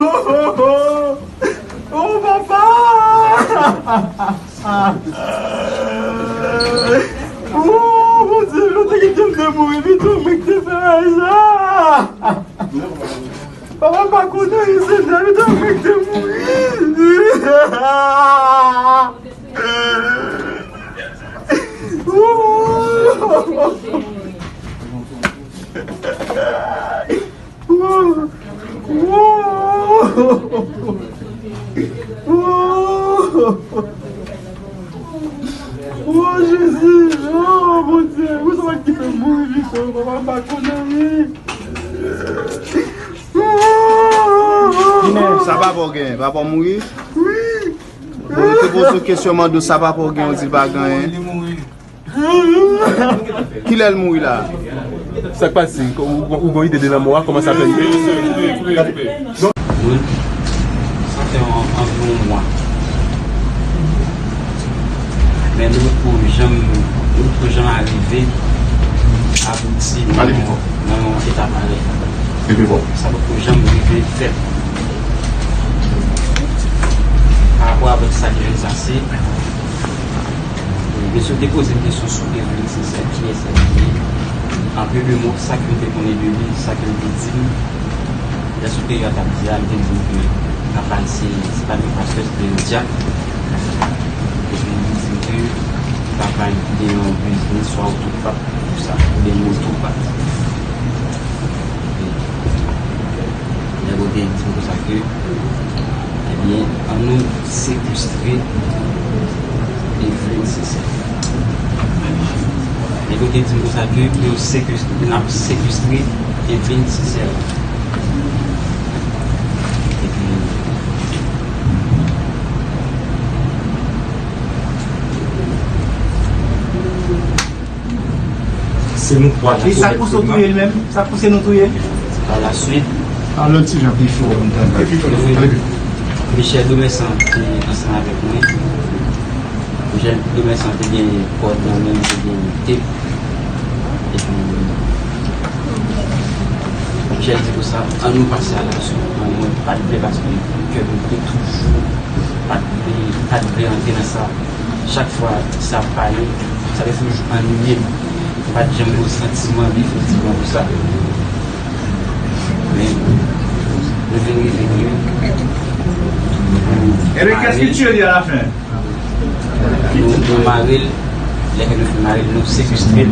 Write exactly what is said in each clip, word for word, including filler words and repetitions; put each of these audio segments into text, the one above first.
Oh, papa! Oh, Bondye, yo te kite m te mouri, pito mwen ki te fè sa. Papa, m pa konnen, se Dèvid mwen ki te mouri. Oh! Oh, Jezi! Oh, Bondye! Ou sa ki fè mouri Victor, papa, m pa konnen, wi. Sa papa w gen? Papa w mouri? Wi. Bon, nou te poze w kesyon, mande w sa papa w gen, ou di l pa gen anyen. Kilè l mouri la? Sa k pase? Ou, ou, ou gon ide de lanmò a? Kòman sa fè? Moun, sa fè an, anviwon yon mwa. Men nou poko janm, nou poko janm arive abouti nan, nan yon eta parèy. Sa poko janm rive fèt. Pa rapò avèk sa ki vin pase, mesye te poze m kesyon sou Evelyn Sincère, kiyès li ye. An de mo, sa ke m te konnen de li, sa ke l te di m, lè sou peryòd ap di a, m te di l ke papa l se, se pa yon pastè, se te yon dyak. Epi li di m ke papa l te gen yon biznis, swa otopat, pou sa, oubyen motopat. Epi, nèg yo te di m konsa ke, ebyen, ann nou sekestre Evelyn Sincère. Nèg yo te di m konsa ke yo sekestre, n ap sekestre Evelyn Sincère. Epi, Se nou twa ki... E sa k pouse w touye l menm? Sa k pouse nou touye l? Pa la swit, Pale yon ti jan pi fò pou n tande. Michel Domersan te ansanm avèk mwen. Michel Domersan te gen kòd nan men l, te gen tep. Epi, Michel di konsa, ann nou pase a la swit. Mwen pa t vle paske kè m te toujou pa t vle, pa t vle antre nan sa. Chak fwa sa ap pale, sa te toujou anniye m. M pa t janm gen yon santiman definitivman pou sa. Men, nou vin rive ke... Ebyen, qu'est-ce qui tue lui à la fin? Nou, nou mare l, lè ke nou fin mare l, nou sekestre l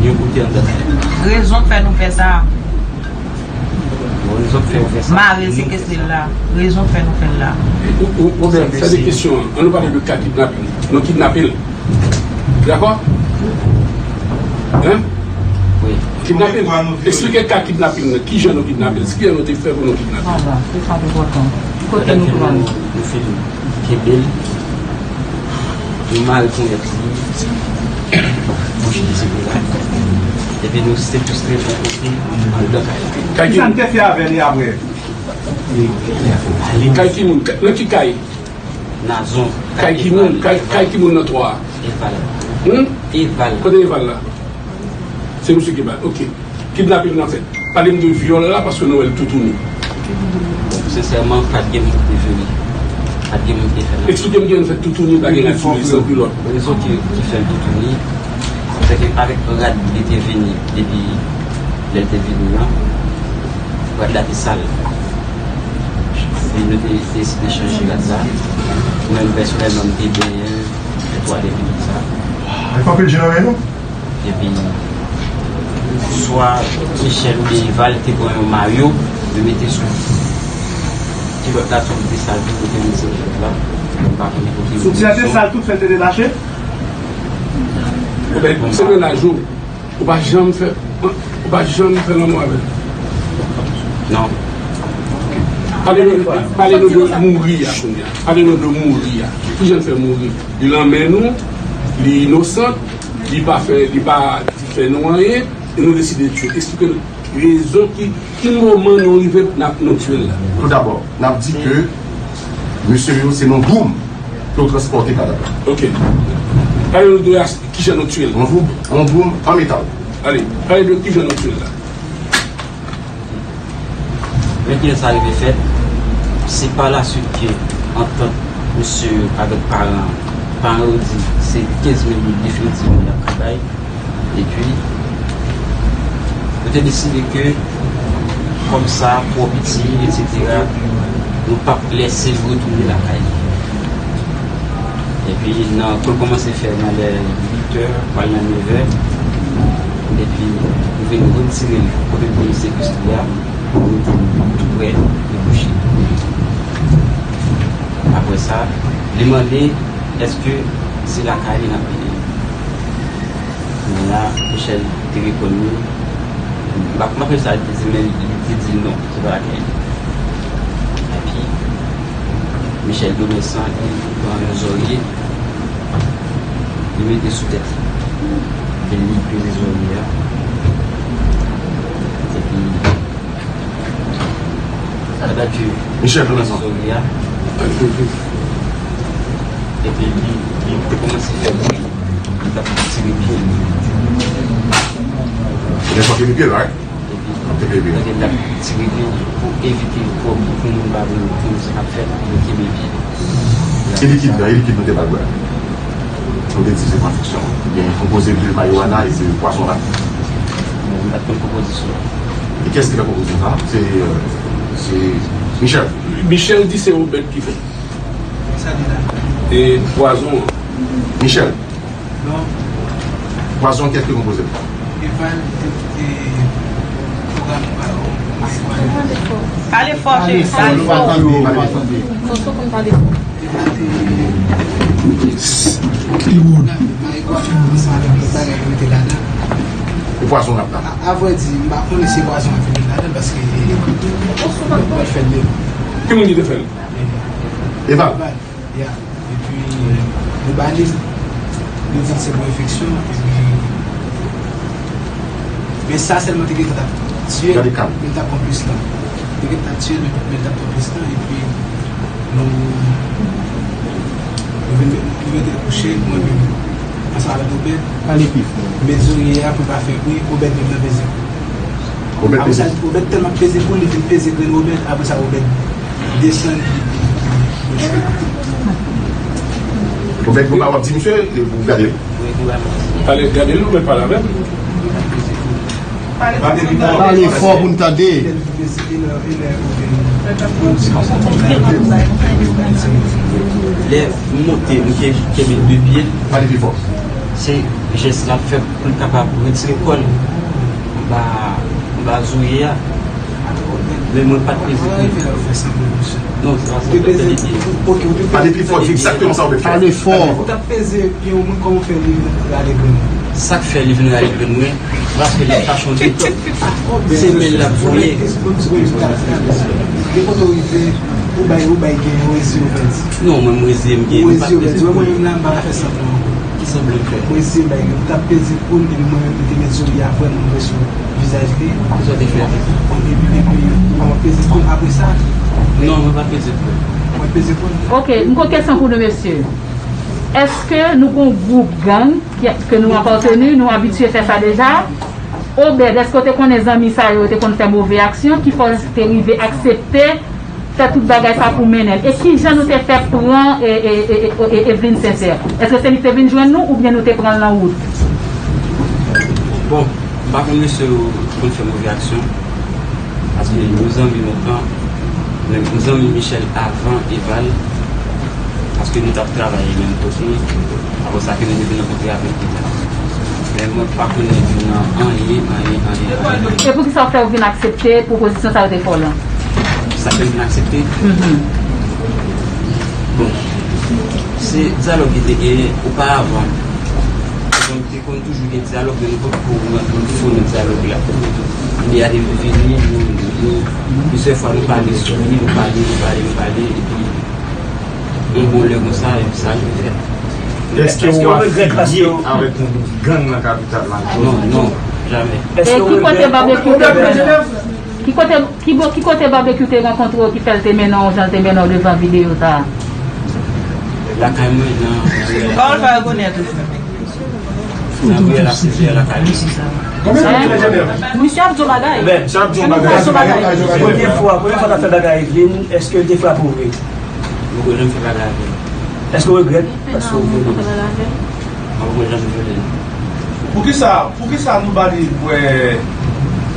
yon kote anndan kay la. Rezon k fè nou fè sa. Bon, nou sot fè w fè sa. Mare l, sekestre l la. Rezon k fè nou fè l la. Ou, ou, ou byen, sa de kesyon an. Ann nou pale de ka kidnaping. Nou kidnape l. Dakò? Hein? Wi. Kidnape l. Eksplike ka kidnaping nan. Kijan nou kidnape l? Kijan nou te fè pou nou kidnape l? Ala, se sa k enpòtan. Kote nou pran l? Nou fin kenbe l. Nou mare ponyèt li, bouch li se la. Epi nou sekestre l yon kote anndan kay la. Kisa n te fè avè li apre? Kay ki moun? Nan ki kay? Nazon. Kay ki moun? Kay, kay ki moun nan twa a? Eval. Hmm? Eval. Kote Eval la? Se misye ki ba, ok. Kidnaping nan fèt. Pale m de vyòl la, paske nou wè l toutouni. Bon, sensèman, pa t gen moun ki te vyole. Pa t gen moun ki te fè nan... Eksplike m kijan l fèt toutouni, pa gen rad sou li, san kilòt. Rezon ki, ki fè l toutouni, se ke avèk rad li te vini, depi lè l te vini an, rad la te sal. Epi nou te deside chanje rad la. Mwen menm, pèsonèlman, m te benyen l, netwaye l epi tout sa. Ay, pa pil je nan men nou. Epi, swa Michel oubyen Eval te pran yon mayo, yo mete sou kilòt la, tou te sal, tou te mete kilòt la. Mwen pa konnen kote yo... Soutyen an te sal, tout fè l te detache. Ou bèl, se mennaj ou. Ou pa janm fè, ou pa janm fè lanmou avè l. Non. Pale nou, pale nou de mouri a kounye a. Pale nou de mouri a. Kijan l fè mouri? Li nan men nou, li inosan, li pa fè, li pa fè nou anyen, e nou deside tiye. Eksplike nou rezon ki, ki moman nou rive n ap, nou tiye l la. Toudabò, n ap di ke mesye yo se nan Boum ke yo transpòte kadav la. Ok. Pale nou de as-, kijan nou tiye l. An Boum, an Boum, an metal. Ale, pale de kijan nou tiye l la. Men kijan sa rive fèt. Se pa laswit ke antant mesye yo avèk paran, paran yo di se kenz mil goud definitivman y ap ka bay. Epi, nou te deside ke kòb sa twò piti, etsetera, nou p ap lèse l retounen lakay li. Epi, nan, kou l kòmanse fè nan lè uit è, pral nan nevè, epi nou vin retire l kote l te sekestre a, pou l tou prè, li kouche. Apre sa, li mande èske se lakay li n ap mete l. Kounye a, Michel te reponn li. M pa, m pa konn sa li te di, men li te di non, se pa lakay li. Epi, Michel Domensan, li pran yon zòrye, li mete sou tèt li. Epi li peze zòrye a. Epi, sa date ke Michel Domensan. Zòrye a. Epi li, li kòmanse fè bri. Li t ap tire pye l. Li t ap tire pye l, right? Epi, li t ap tire pye l pou evite kòb, pou moun pa vin, pou moun sa k ap fèt, li kenbe pye l. E likid la, e likid nou te ba l bwè? Nou te di se konfiksyon. Gen konpoze de marijuana e de pwazon la. Bon, m pa t konn konpozisyon. E kiyès ki fè konpozisyon sa? Se, euh, se Michel. Michel di se Obed ki fè. E pwazon an? Michel. Pwazon kèk ki konpoze l. Pale fò, cheri, pale fò. Fò, fò, fò, pale fò. Li woud. E pwazon l ap la. Avrèdi, m pa konnen si pwazon ap vin ladan paske mwen fè l. Ki moun ki te fè l? Eval. Ya. Epi, nou ba li, nou di l se pou enfeksyon, epi, men sa sèlman te gentan t ap tiye l, men l t ap pran plis tan. Te gentan t ap tiye l, men, men l t ap pran plis tan, epi, nou, nou vin, nou mete l kouche, mwen menm, ansanm avèk Obed, pale pi fò, met zorye a pou l pa fè bri, Obed menm nan peze. Obed peze. Apre sa, Obed tèlman peze poul, li vin peze grenn Obed. Apre sa, Obed desann, li, li, li, li. Obed, pou pa w ap di misye, pou gade l. Pale, gade l, Obed, pale avè l. Pale fò pou n tande. Lè m monte, m ke-, kenbe de pye l. Pale pi fò. Se jès l ap fè pou l kapab retire kò l anba, anba zorye a. Men mwen pa t peze pou li. Non, se pa sa, se pa sa. Pale pi fò, di egzakteman sa w vle fè. Pale fò. Ou t ap peze pye yon moun, kòman w fè li vin rale grenn ou? Sa k fè li vin rale grenn mwen, paske li t ap chonje semèl l ap voye. Gen kote w rive, ou bay, ou bay gen yon reziye w pèdi. Non, mwen, m reziye m gen. Ou reziye w pèdi. Mwen menm la, m pa ka fè sanblan ankò. Ki sanblan w fè? Mwen se bay, m t ap peze poul, epi mwen menm, m te met zoli a vrèman mwen sou vizaj li. Kisa w te fè? Epi, epi, kòman peze poul apre sa? Non, mwen pa peze poul. Mwen peze poul. Ok, m gon kesyon pou nou, mesye. Èske nou gon gwoup gang ki, ke nou apateni, nou abitye fè sa deja? Obed, èske w te konnen zanmi sa yo te konn fè move aksyon ki fè w te rive aksepte fè tout bagay sa pou mennen l? E kijan nou te fè pran e, e, e, e, e, Evelyne Sincère? Èske se li ki te vin jwenn nou oubyen nou te pran l nan wout? Bon, m pa konn mesye yo konn fè move aksyon, paske nou zanmi lontan, men nou zanmi Michel avan Eval, paske nou t ap travay menm kote, apre sa ke nou te vin rankontre avèk Eval. Men mwen pa konnen nan anyen, anyen, anyen, anyen. E poukisa w fè w vin aksepte pwopozisyon sa yo te fè w lan? Sa fè m vin aksepte? Mhm. Bon, se dyalòg ki te genyen oparavan. Donk, te konn toujou gen dyalòg, men nou potko rantre fon nan dyalòg la. Lè a te vini, nou, nou, plizyè fwa nou pale sou li, nou pale, nou pale, nou pale, epi yon bon lè konsa, epi sa rive fèt. Èske w afilye avèk yon gwoup gang nan kapital la? Non, non, jamè. E ki kote Babekyou te pran? Ki kote, ki bò, ki kote Babekyou te rankontre w ki fè l te mennen w jan l te mennen w devan videyo sa a? Lakay mwen nan. Pawòl pa rekonèt ou. Nan priyè la, se priyè lakay li. Konbyen tan w gen nan Jenèv? Misye ap di yon bagay. Misye ap di yon bagay. Konbyen fwa, konbyen fwa w t ap fè bagay Evelyn, èske l te frape w vre? Mwen poko janm fè bagay avè l. Èske w regrèt? Èske w regrèt? Mwen poko janm vyole l. Poukisa, poukisa nou ba li bwè,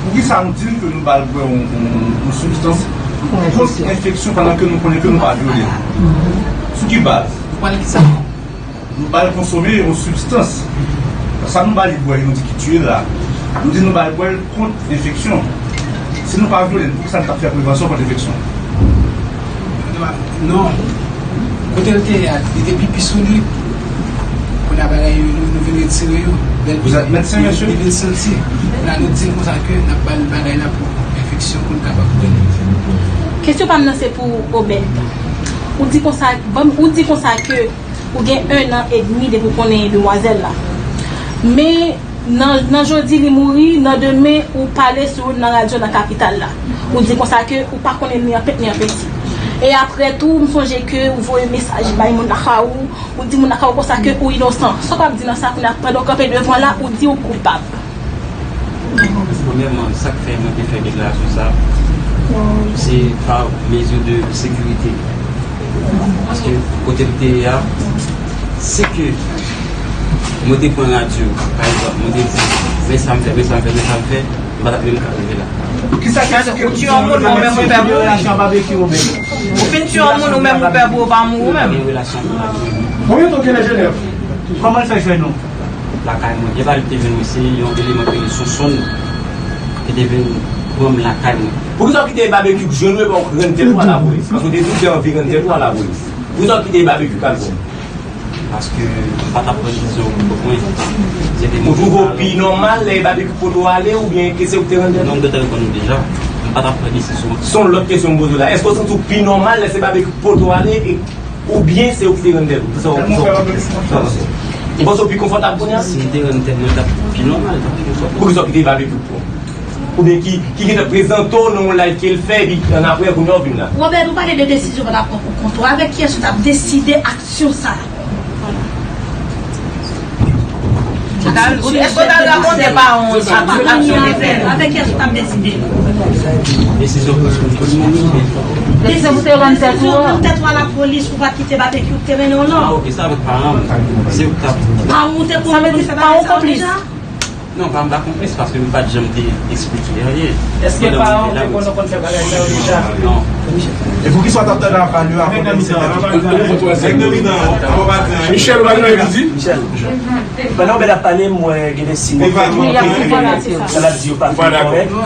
poukisa nou di l ke nou ba l bwè yon, yon, yon sibstans kont enfeksyon pandan ke nou konnen ke nou pa vyole l? Sou ki baz? Ou pale ki sa? Nou ba l konsome yon sibstans. Sa nou ba li bwè, nou di ki tiye l la. Nou di nou ba l bwè l kont enfeksyon. Si nou pa vyole l, poukisa nou t ap fè prevansyon kont enfeksyon? Non. Kote l te ye a, li te pipi sou li. Kounye a bagay yo, nou, nou vin retire yo. Lè l Vous êtes médecin, monsieur? Li vin santi. La, nou di l konsa ke n ap ba l bagay la pou enfeksyon pou l kapab pran. Kesyon pa m nan se pou Obed. Ou di konsa, ban m, ou di konsa ke ou gen en an edmi depi w konnen demwazèl la. Men nan, nan jodi li mouri, nan demen ou pale sou nan radyo nan kapital la. Ou di konsa ke ou pa konnen ni an pent ni an penti. E apre tou, m sonje ke ou voye mesaj bay moun lakay ou, ou di moun lakay ou konsa ke ou inosan. Sa w ap di nan sa kounye a, pandan w kanpe devan la, ou di ou koupab? Premyèman, sa k fè mwen te fè deklarasyon sa, se pa mezi de sekirite. Paske kote m te ye a, si ke mwen te pran radyo, pa egzanp, mwen te di, men sa m fè, men sa m fè, men sa m fè, m pa t ap menm ka rive la. Kisa ki Ou tiye yon moun, ou menm ou pè pou ou. Relasyon babekyou, Obed. Ou fin tiye yon moun, ou menm ou pè pou ou, pa mouri ou menm. Gen relasyon pou radyo. Konbyen tan w gen nan Jenèv? Kòman l fè jwenn ou? Lakay mwen. Gen pa li te vin, se yon eleman ki rele Sonsonn ki te vin pran m lakay mwen. Poukisa w kite babekyou jwenn ou epi w rann tèt ou a lapolis? Paske w te di w te anvi rann tèt ou a lapolis. Poukisa w kite babekyou k al pran w? Paske m pa t ap pran desizyon pou kont mwen. Se te Ou twouve w pi nòmal lè babekyou pote w ale oubyen ke se ou ki te rann tèt ou? Non, m te reponn ou deja. M pa t ap pran desizyon. Se yon lòt kesyon m poze w la. Èske w santi w pi nòmal lè se babekyou ki pote w ale e Oubyen se ou ki te rann tèt ou? Sa w, sa w, sa w panse? Ou panse w pi konfòtab kounye a? Si m te rann tèt mwen, t ap pi nòmal, t ap pi konfòtab. Poukisa w kite babekyou pran w? Oubyen ki, ki gentan prezante w nan yon live ke l fè, epi annapre, kounye a w vin la? Robert, nou pale de desizyon w t ap pran pou kont ou. Avèk kiyès ou t ap deside aksyon sa a? Èske w t al rakonte paran w sa, tout aksyon w te fè? Avèk kiyès ou t ap deside? Desizyon pou tout moun. Desizyon pou te rann tèt ou a. Desizyon pou tèt ou a lapolis pou pa kite babekyou te mennen w non. Ah, ok, sa avèk paran m. Se ou k t ap. Paran w te konplis. Sa vle di paran w konplis? Non, pa m pa konplis paske m pa t janm te eksplike anyen. Èske paran w te konn ou konn fè bagay sa yo deja? Non. E poukisa w t ap tande aval yo avan de Michel? Michel, w ap di? Pandan Obed ap pale, m wè gen de siy mwen fè. Sa l ap di yo pa fin kòrèk.